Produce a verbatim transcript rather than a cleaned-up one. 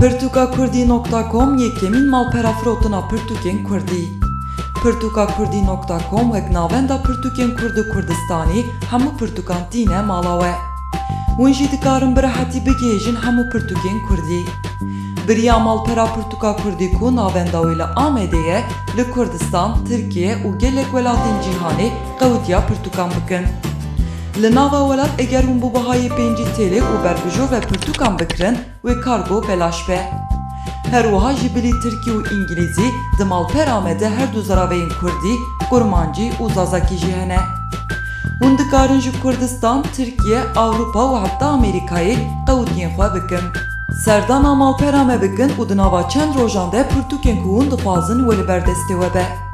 Pirtûka kurdî nokta com yekemîn malpera firotina pirtûkên kurdî. Pirtûka kurdî nokta com wek navenda pirtûkên kurd û Kurdistanî hemû pirtûkan tîne mala we. Hûn jî dikarin bi rehetî bigihêjin hemû pirtûkên kurdî. Bi riya malpera pirtûka kurdî ku navenda wê li Amedê ye, li Kurdistan, Tirkiye û gelek welatên cîhanê qewitiya pirtûkan bikin. Li nava welat eger hûn bi bihayê pêncî têlê û berbijû ve pirtûkan bikirin, wê kargo belaş be. Her wiha ji bilî tirkî û îngilîzî di malpera me de her du ziraveyên kurdî, kurmancî û zazakî jî hene. Hûn dikarin ji Kurdistan, Tirkiye, Ewropa û heta Amerîkayê qewitiyên xwe bikin. Serdana malpera me bikin û di nava çend rojan de pirtûkên ku hûn dixwazin wê li ber destê we be.